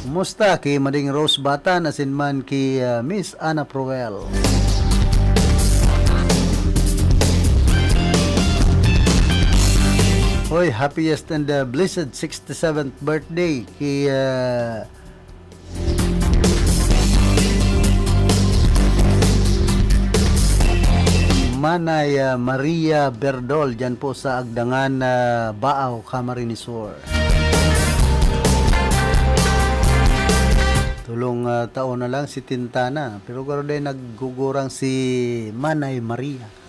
Kumusta ki Mading Rose Batan, asin man ki, ah, Miss Ana Proel? Hoy, happiest and, ah, blessed sixty-seventh birthday ki, ah, Manay, ah, Maria Berdol, dyan po sa Agdangan, ah, Baao, Camarines Sur. Tolong, ah, taon na lang, setenta na. Pero garo dai naggugurang si Manay Maria.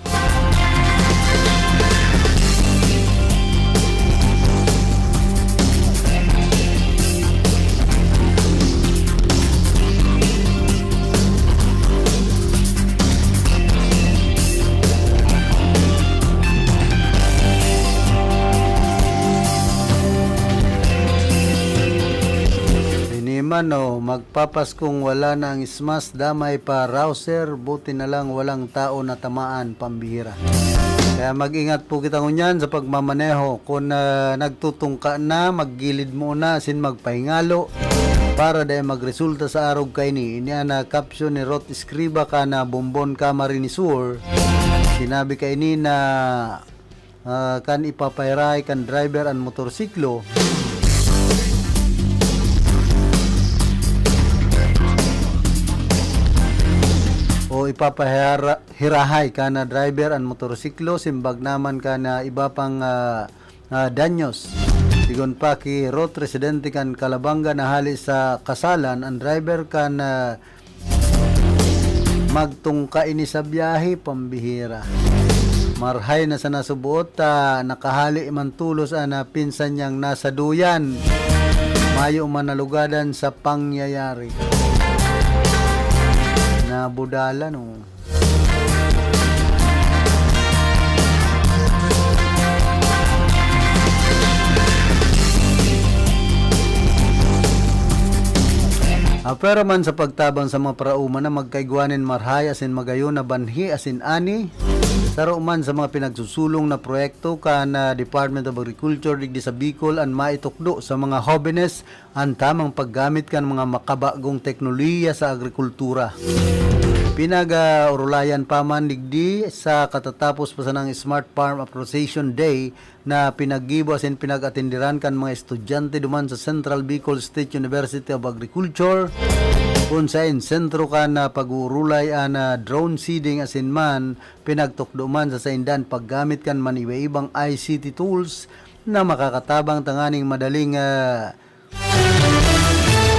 Ini man, oh, magpapaskong wala na ang smash, damay pa, rouser, buti na lang walang tao na tamaan, pambihira. Kaya mag-ingat po kita ngunyan sa pagmamaneho. Kun, ah, nagtutungka na, maggilid muna asin magpahingalo para dai magresulta sa arog kaini. Ini an, ah, caption ni Ruth Escriba kan, ah, Bombon, Camarines Sur. Sinabi kaini na, ah, kan ipapahirahay kan driver an motorsiklo o ipapahira-, hirahay kan, ah, driver an motorsiklo, simbag na man kan, ah, iba pang, ah, ah, danyos. Sigon pa ki Ruth, residente kan Calabanga na hali sa Kasalan, ang driver kan, ah, magtungka ini sa biyahe, pambihira. Marhay na sa nasubuot, ah, nakahali man tulos an, ah, pinsan niyang nasa duyan. Mayo man nalugadan sa pangyayari. Nabudalan, oh. Apwera man sa pagtabang sa mga paraoma na magkaigwa nin marahay asin magayon na banhi asin ani, saro man sa mga pinagsusulong na proyekto kan, ah, Department of Agriculture digdi sa Bicol an maitukdo sa mga hobenes an tamang paggamit kan mga makabagong teknolohiya sa agrikultura. Pinag-orulayan pa man digdi sa katatapos pa sanang Smart Farm Appreciation Day na pinaggibo asin pinag-atenderan kan mga estudyante duman sa Central Bicol State University of Agriculture, kun saen sentro kan, ah, pag-uurulay an, ah, drone seeding asin man pinagtukdo man sa sainda an paggamit kan maniwa-ibang I C T tools na makakatabang tanganing madaling, ah,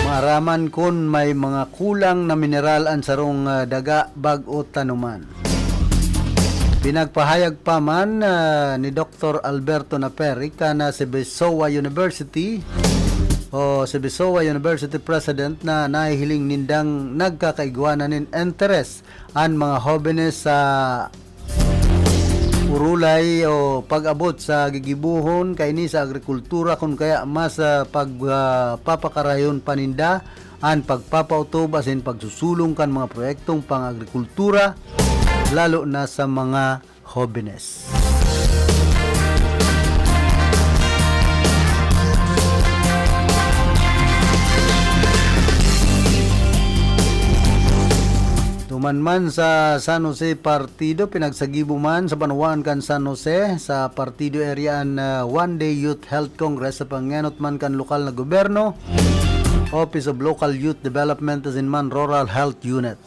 maaraman kun may mga kulang na mineral an sarong, ah, daga bag-o tanoman. Pinagpahayag pa man, ah, ni Doktor Alberto Naperi kan, ah, Sibisowa University o Sibisowa University President na nahihiling nindang nagkakaigwa na nin interes an mga hobenes sa urulay o pag-abot sa gigibohon kaini sa agrikultura, kun kaya mas, ah, pag, ah, papakarayon pa ninda an pagpapaotob asin pagsusulong kan mga proyektong pang-agrikultura, lalo na sa mga hobenes. Duman man sa San Jose Partido, pinagsagibo man sa banwaan kan San Jose, sa Partido Area an, ah, One Day Youth Health Congress sa pangenot man kan lokal na gobyerno, Office of Local Youth Development asin man Rural Health Unit.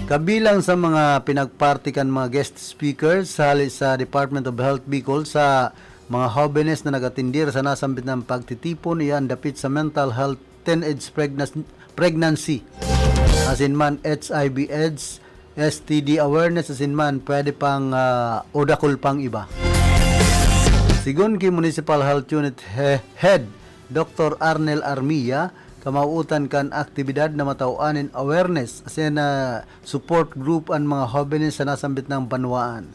Kabilang sa mga pinagparte kan mga guest speakers hali sa Department of Health Bicol sa mga hobenes na nag-atendir sa nasambit na pagtitipon, iyan dapit sa mental health, teenage pregnas-, pregnancy, asin man H I V AIDS, S T D awareness, asin man pwede pang, ah, o dakul pang iba. Sigon ki Municipal Health Unit he-, Head Doktor Arnel Armilla, kamawootan kan aktibidad na matawoan nin awareness asin, ah, support group an mga hobenes sa nasambit na banwaan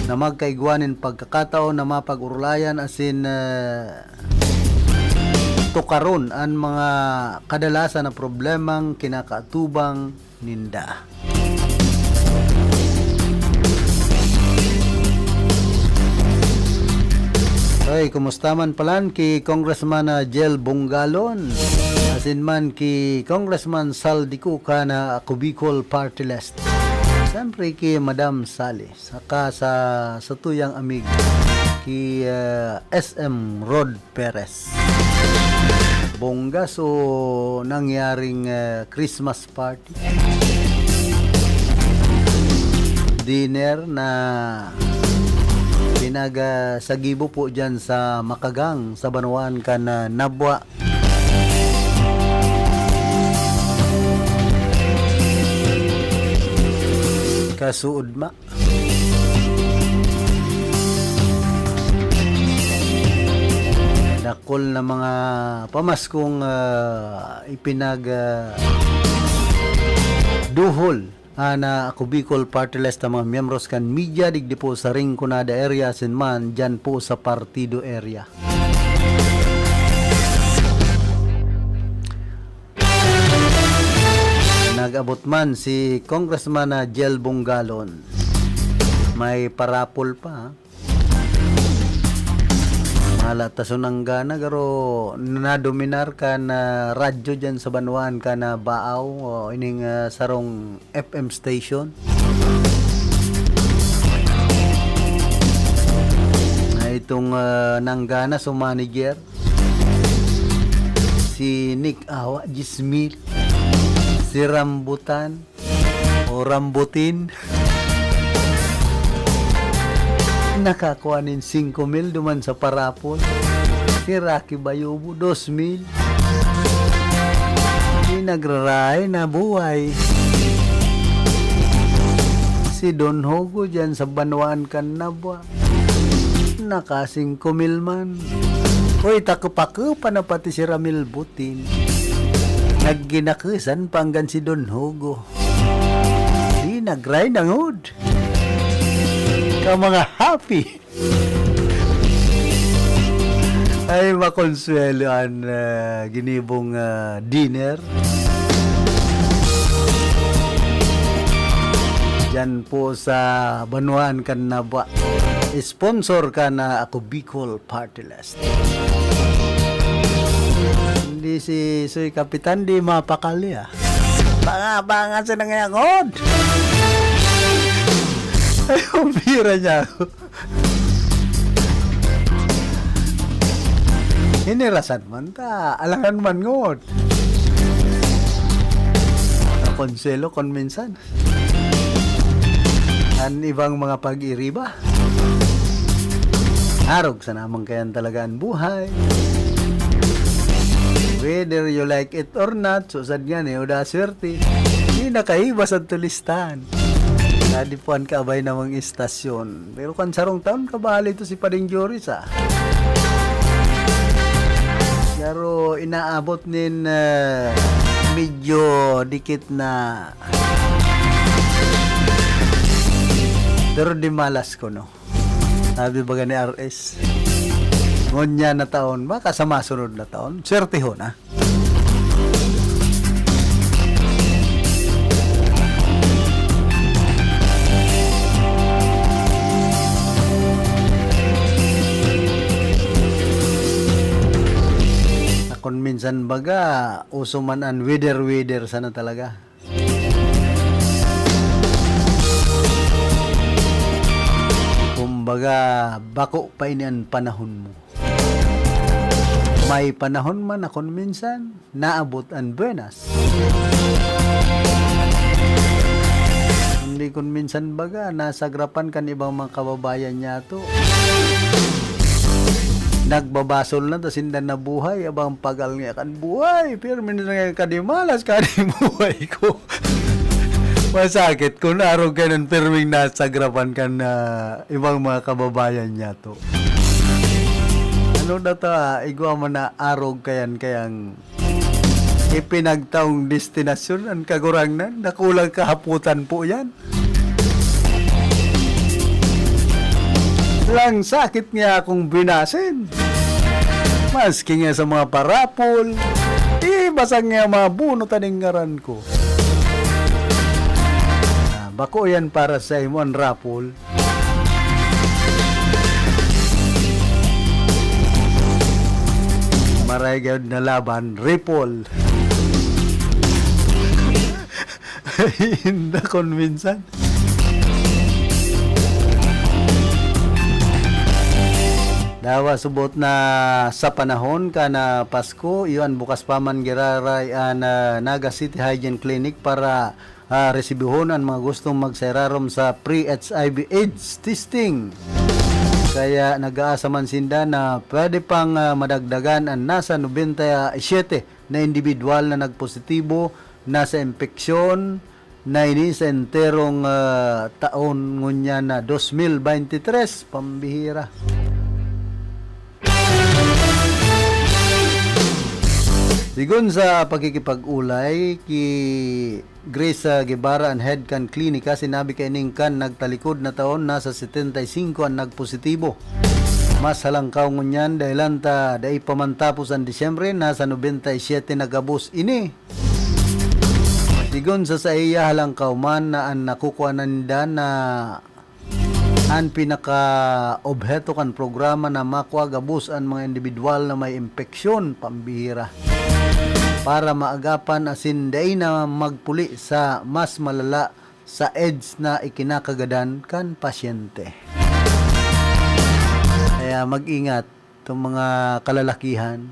na magkaigwa nin pagkakataon na mapag-orolayan asin, ah, tukaron an mga kadalasan na problemang kinakaatubang ninda. Hoy, kumusta man palan ki Congressman, ah, Jel Bongalon? Asin man ki Congressman Sal Dico kan, ah, Ako Bicol Party List. Siyempre ki Madam Sally. Saka sa, sa tuyang amig, ki, ah, S M Rod Perez. Bongga so nangyaring, ah, Christmas party. Dinner na pinag, ah, sagibo po dyan sa Makagang, sa banwaan kan, ah, Nabua. Kasuod ma. Dakul na mga pamaskong, ah, ipinag, ah, duhol an, ah, Ako Bicol Party List ang mga miyembros kan media digdi po sa Rinconada area asin man dyan po sa Partido area. Nag-abot man si Congressman, ah, Jel Bongalon. May parapol pa, ha? Mahala ta so nanggana, garo nadominar kan, ah, radyo dyan sa banwaan kan, ah, Baao, o ining, ah, sarong F M station. Na itong, ah, nanggana, so manager, si Nick Awa, Jismil, si Rambutan, o Rambutin. Nakakua nin singko mil duman sa parapol. Si Rocky Bayubo, dos mil. Di nagraray na buhay. Si Don Hugo diyan sa banwaan kan Nabua. Naka singko mil man. Uy, takupakupa na pati si Ramil Butin. Nagginakusan pa anggan si Don Hugo. Di nagray na ngod. Ka mga happy. Ay, makonsuelo an, ah, ginibong, ah, dinner. Diyan po sa Banwaan kan Nabua. Sponsor ka na Ako Bicol Party List. Hindi si Soy Kapitan, di mapakali, ah. Banga, banga siya nangangod. Ay, ang pira niya ako. Hinirasan man ta, alangan man ngot. Konselo kon minsan. An ibang mga pag-iriba. Arog sa namang kayan talaga an buhay. Whether you like it or not, susad nga ni, o da swerte. Di nakaiba sa tulistan. Kadi po an kaabay namang istasyon. Pero kan sarong taon, kabali to si Pading Joris, ah. Pero inaabot nin, eh, medyo dikit na, pero di malas ko, no? Sabi baga ni R S, ngunyan na taon, baka sa masunod na taon, swertehon na. Kun minsan baga, uso man an weder-weder sana talaga. Kumbaga, bako pa ini an panahon mo. May panahon man na kun minsan, naabot an buenas. Kundi kun minsan baga, nasagrapan kan ibang mga kababayan niyato. Nagbabasol na, ta sinda nabuhay, abang pagal nga kan buhay. Pirmi na nga kadimalas, kadi buhay ko. Masakit kun arog kayan pirming nasagrapan kan, ah, ibang mga kababayan niyato. Ano na ta, igwa man na arog kayan kayang ipinagtaong destinasyon an Kagurangnan, dakulang kahapotan po yan. Lang sakit nga akong binasin. Maski nga sa mga parapol, iba sa nga mga bunot aning ngaran ko. Ah, bako yan para sa imo an rapol. Maray gayod na laban, ripol. Inda kon minsan. Dawa subot na sa panahon ka na Pasko, iyo an bukas pa man giraray an, ah, Naga City Hygiene Clinic para ah, resibihon an mga gustong magserarom sa pre-H I V AIDS testing. Kaya nag-aasa man sinda na pwede pang, ah, madagdagan an nasa nobenta y siete na indibidwal na nagpositibo na sa impeksyon na ini sa enterong, ah, taon ngunyan na dos mil bayntitres. Pambihira. Sigon sa pakikipag-ulay ki Grace, ah, Guevara, an head kan klinika, sinabi kaining kan nagtalikod na taon, nasa setenta y singko an nagpositibo. Mas halangkaw ngunyan, dahelan ta dai pa man tapos an Disyembre, nasa nobenta y siete na gabos ini. Sigon sa saiya, halangkaw man na an nakukuha na ninda na an pinaka-obheto kan programa na makua gabos an mga indibidwal na may impeksyon, pambihira, para maagapan asin dai na magpuli sa mas malala sa AIDS na ikinakagadan kan pasyente. Kaya mag-ingat. Itong mga kalalakihan.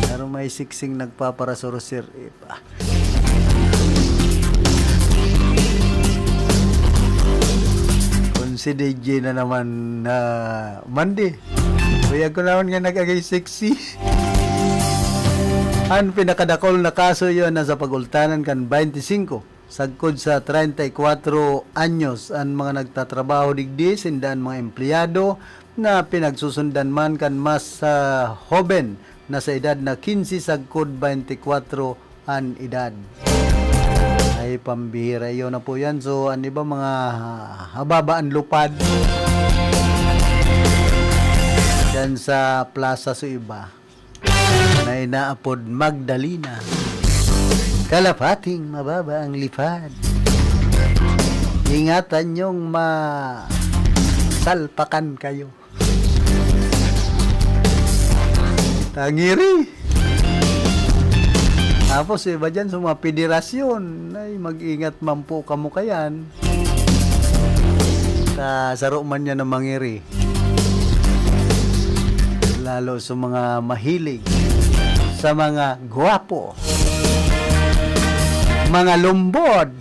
Pero may siksing nagpaparasurusir, eh, pa. Si D J na naman na Mandi. Kuyag ko naman nga nag-agay sexy. An pinakadakol na kaso iyo na sa pagultanan kan twenty-five sagkod sa treinta y cuatro anyos an mga nagtatrabaho digdi, sinda an mga empleyado na pinagsusundan man kan mas, ah, hoben na sa edad na quince sagkod twenty-four an edad. Ay, pambihira, iyo na po yan. So, an iba, mga hababaan lupad. Diyan sa plaza, so iba na inaapod Magdalena. Kalapating mababa ang lipad. Ingatan niyong masalpakan kayo. Tangiri. Tapos, iba dyan sa mga federasyon, ay, mag-ingat man po kamo kayan. Ta, saro man yan na mangiri. Lalo sa mga mahilig, sa mga gwapo, mga lumbod.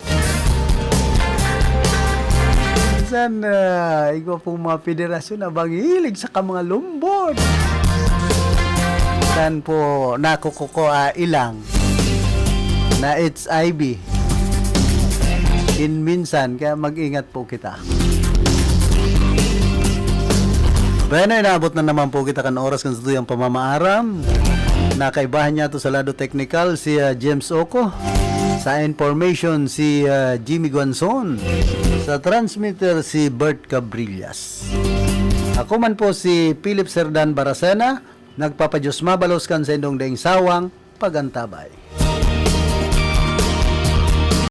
Minsan, ah, igwa pong mga federasyon na bang hilig sa ka mga lumbod. Minsan po, nakukuko, ah, ilang na H I V. Kin minsan, kaya mag-ingat po kita. Bueno, inaabot na naman po kita kan oras kan satuyang pamamaaram. Nakaibahan niya to sa lado teknikal si, ah, James Oco. Sa information si, ah, Jimmy Guanzon. Sa transmitter si Bert Cabrillas. Ako man po si Philip Serdan Baracena, nagpapadiyos mabalos kan sa indong daing sawang pagantabay.